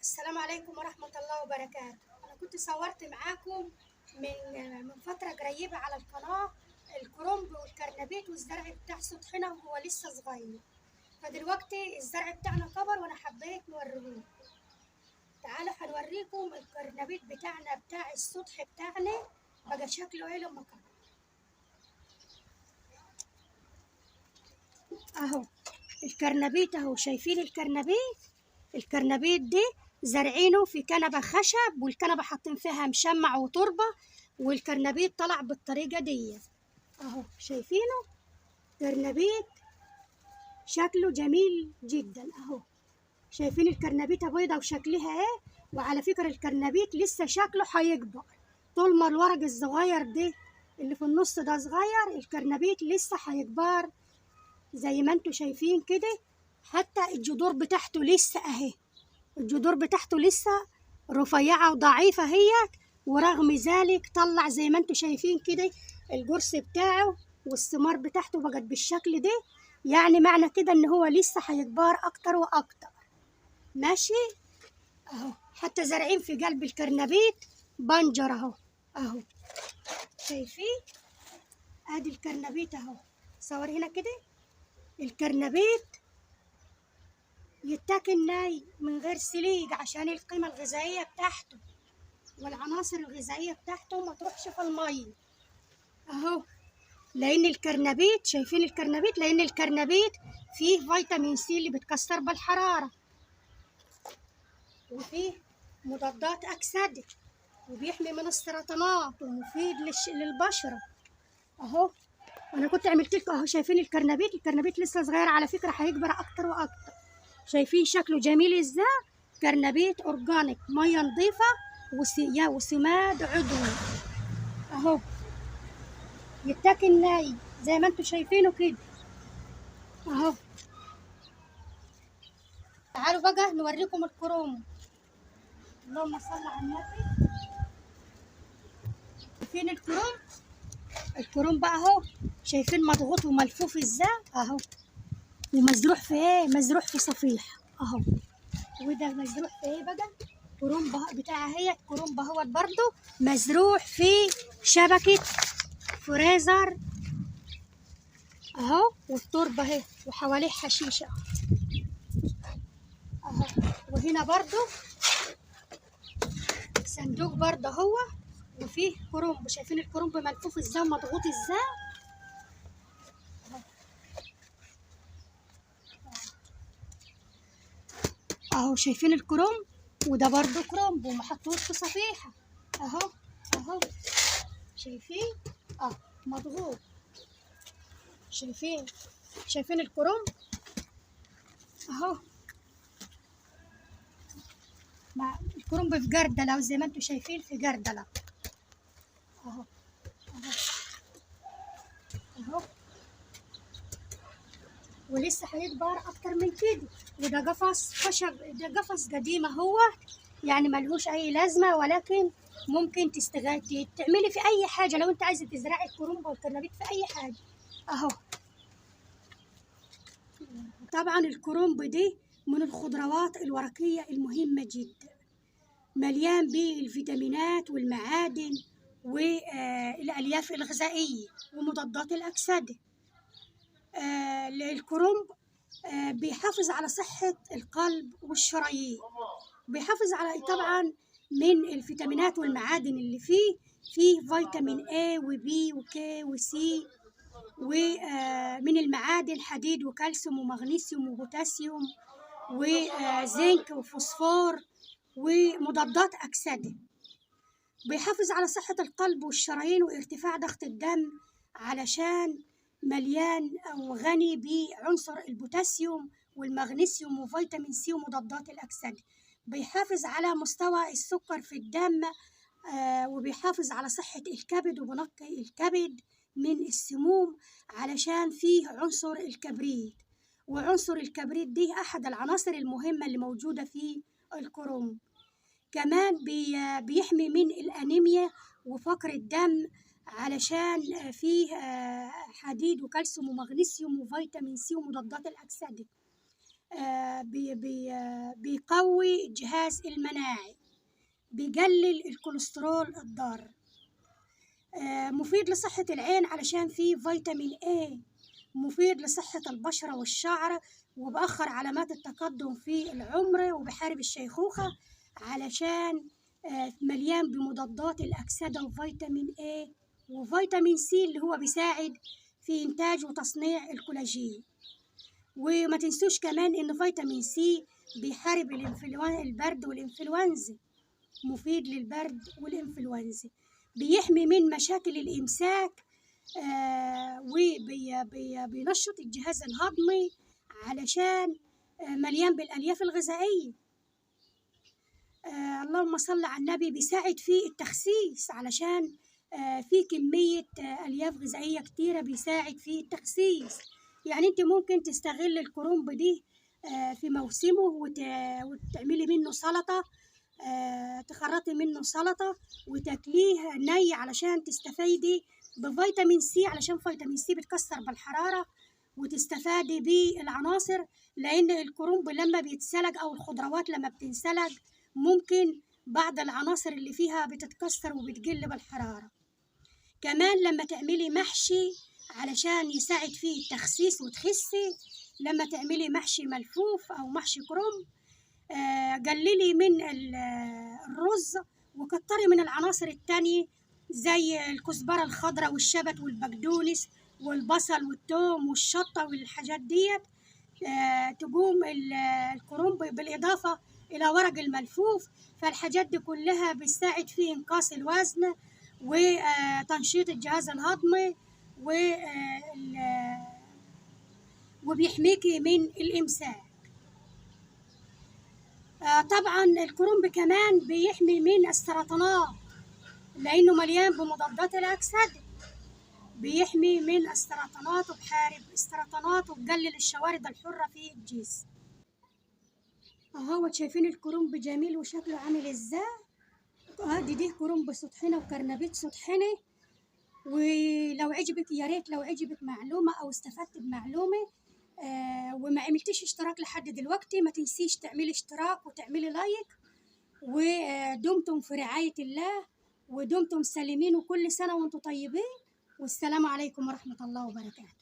السلام عليكم ورحمة الله وبركاته. أنا كنت صورت معاكم من فترة قريبة على القناة الكرنب والكرنبيت والزرع بتاع سطحنا وهو لسه صغير، فدلوقتي الزرع بتاعنا كبر وأنا حبيت نوريهولكم. تعالوا هنوريكم الكرنبيت بتاعنا بتاع السطح بتاعنا بقى شكله ايه لما كبر. اهو الكرنبيت اهو، شايفين الكرنبيت؟ الكرنبيت دي زارعينه في كنبة خشب، والكنبه حاطين فيها مشمع وتربه، والكرنبيت طلع بالطريقة دي اهو، شايفينه؟ كرنبيت شكله جميل جدا اهو. شايفين الكرنبيته بيضة وشكلها ايه؟ وعلى فكرة الكرنبيت لسه شكله هيكبر، طول ما الورق الصغير ده اللي في النص ده صغير الكرنبيت لسه هيكبر زي ما انتوا شايفين كده. حتى الجذور بتاعته لسه اهي، الجذور بتاعته لسه رفيعة وضعيفة هي، ورغم ذلك طلع زي ما انتوا شايفين كده الجرس بتاعه والثمار بتاعته بقت بالشكل ده. يعني معنى كده ان هو لسه هيكبر اكتر واكتر. ماشي اهو، حتى زارعين في قلب الكرنبيت بنجر اهو اهو، شايفين؟ ادي الكرنبيت اهو، صور هنا كده. الكرنبيت يتاكل ناي من غير سليق عشان القيمة الغذائية بتاعته والعناصر الغذائية بتاعته ما تروحش في المية اهو. لان الكرنبيت، شايفين الكرنبيت؟ لان الكرنبيت فيه فيتامين سي اللي بتكسر بالحرارة، وفيه مضادات أكسدة، وبيحمي من السرطانات، ومفيد للبشرة اهو. انا كنت عملت لكم اهو، شايفين الكرنبيت؟ الكرنبيت لسه صغير على فكرة، هيكبر اكتر واكتر. شايفين شكله جميل ازاي؟ كرنبيت organic، مية نظيفة وسماد عضوي اهو، يتاكل ناي زي ما انتم شايفينه كده اهو. تعالوا بقى نوريكم الكروم. اللهم صل على النبي. شايفين الكروم؟ الكروم بقى اهو، شايفين مضغوط وملفوف ازاي اهو، ومزروع في ايه؟ مزروع في صفيح اهو. وده مزروع في ايه بقى؟ كرومب بتاع اهي، كرومب اهوت برضو مزروع في شبكة فريزر اهو، والتربة اهي وحواليه حشيشة اهو. وهنا برضو صندوق برضو اهو وفيه كرومب. شايفين الكرومب ملفوف ازاي ومضغوط ازاي؟ اهو شايفين الكرومب؟ وده برضو كرومب ومحطوط في صفيحة اهو اهو، شايفين؟ مضغوط. شايفين؟ شايفين الكرومب اهو؟ مع الكرومب في جردلة، وزي ما انتم شايفين في جردلة اهو اهو اهو، ولسه هيكبر اكتر من كده. وده قفص خشب، ده قفص قديم اهو، يعني ملهوش اي لازمه، ولكن ممكن تستغل تعملي في اي حاجة لو انت عايزه تزرعي الكرنب والكرنبيت في اي حاجة اهو. طبعا الكرنب دي من الخضروات الورقية المهمة جدا، مليان بالفيتامينات والمعادن والالياف الغذائية ومضادات الاكسدة. الكرنب بيحافظ على صحة القلب والشرايين، بيحافظ على طبعا من الفيتامينات والمعادن اللي فيه، فيه فيتامين A و B و K و C، ومن المعادن حديد وكالسيوم ومغنيسيوم وبوتاسيوم وزنك وفوسفور ومضادات أكسدة. بيحافظ على صحة القلب والشرايين وارتفاع ضغط الدم علشان مليان أو غني بعنصر البوتاسيوم والمغنيسيوم وفيتامين سي ومضادات الأكسدة. بيحافظ على مستوى السكر في الدم، وبيحافظ على صحة الكبد وبنقي الكبد من السموم علشان فيه عنصر الكبريت، وعنصر الكبريت دي أحد العناصر المهمة اللي موجودة في الكرنب. كمان بيحمي من الأنيميا وفقر الدم علشان فيه حديد وكالسيوم ومغنيسيوم وفيتامين سي ومضادات الأكسدة. بي بي بيقوي الجهاز المناعي، بيقلل الكوليسترول الضار، مفيد لصحة العين علشان فيه فيتامين A، مفيد لصحة البشرة والشعر، وبأخر علامات التقدم في العمر، وبحارب الشيخوخة علشان مليان بمضادات الأكسدة وفيتامين A وفيتامين C اللي هو بيساعد في إنتاج وتصنيع الكولاجين. وما تنسوش كمان إن فيتامين C بيحارب البرد والإنفلونزا، مفيد للبرد والإنفلونزا، بيحمي من مشاكل الإمساك، وبينشط الجهاز الهضمي علشان مليان بالألياف الغذائية. اللهم صل على النبي. بيساعد في التخسيس علشان في كمية ألياف غذائية كتيرة، بيساعد في التخسيس. يعني انت ممكن تستغل الكرنب دي في موسمه وتعملي منه سلطة، تخرطي منه سلطة وتاكليه ني علشان تستفيدي بفيتامين سي، علشان فيتامين سي بتكسر بالحرارة وتستفادي بالعناصر، لأن الكرنب لما بيتسلق أو الخضروات لما بتنسلق ممكن بعض العناصر اللي فيها بتتكسر وبتقل بالحرارة. كمان لما تعملي محشي علشان يساعد فيه التخسيس وتخسي، لما تعملي محشي ملفوف أو محشي كرنب قللي من الرز وكتري من العناصر التانية زي الكزبرة الخضراء والشبت والبقدونس والبصل والثوم والشطة والحاجات ديت. تقوم الكرنب بالإضافة إلى ورق الملفوف، فالحاجات دي كلها بتساعد في إنقاص الوزن وتنشيط الجهاز الهضمي وبيحميكي من الإمساك. طبعا الكرنب كمان بيحمي من السرطانات لأنه مليان بمضادات الأكسدة، بيحمي من السرطانات وبحارب السرطانات وبقلل الشوارد الحرة في الجسم. اهو شايفين الكرنب جميل وشكله عامل ازاي. ادي دي كرنب سطحنة وكرنبيت سطحنة. ولو عجبك يا ريت لو عجبك معلومة او استفدت بمعلومة وما عملتيش اشتراك لحد دلوقتي، ما تنسيش تعملي اشتراك وتعملي لايك. ودمتم في رعاية الله ودمتم سالمين، وكل سنة وانتم طيبين، والسلام عليكم ورحمة الله وبركاته.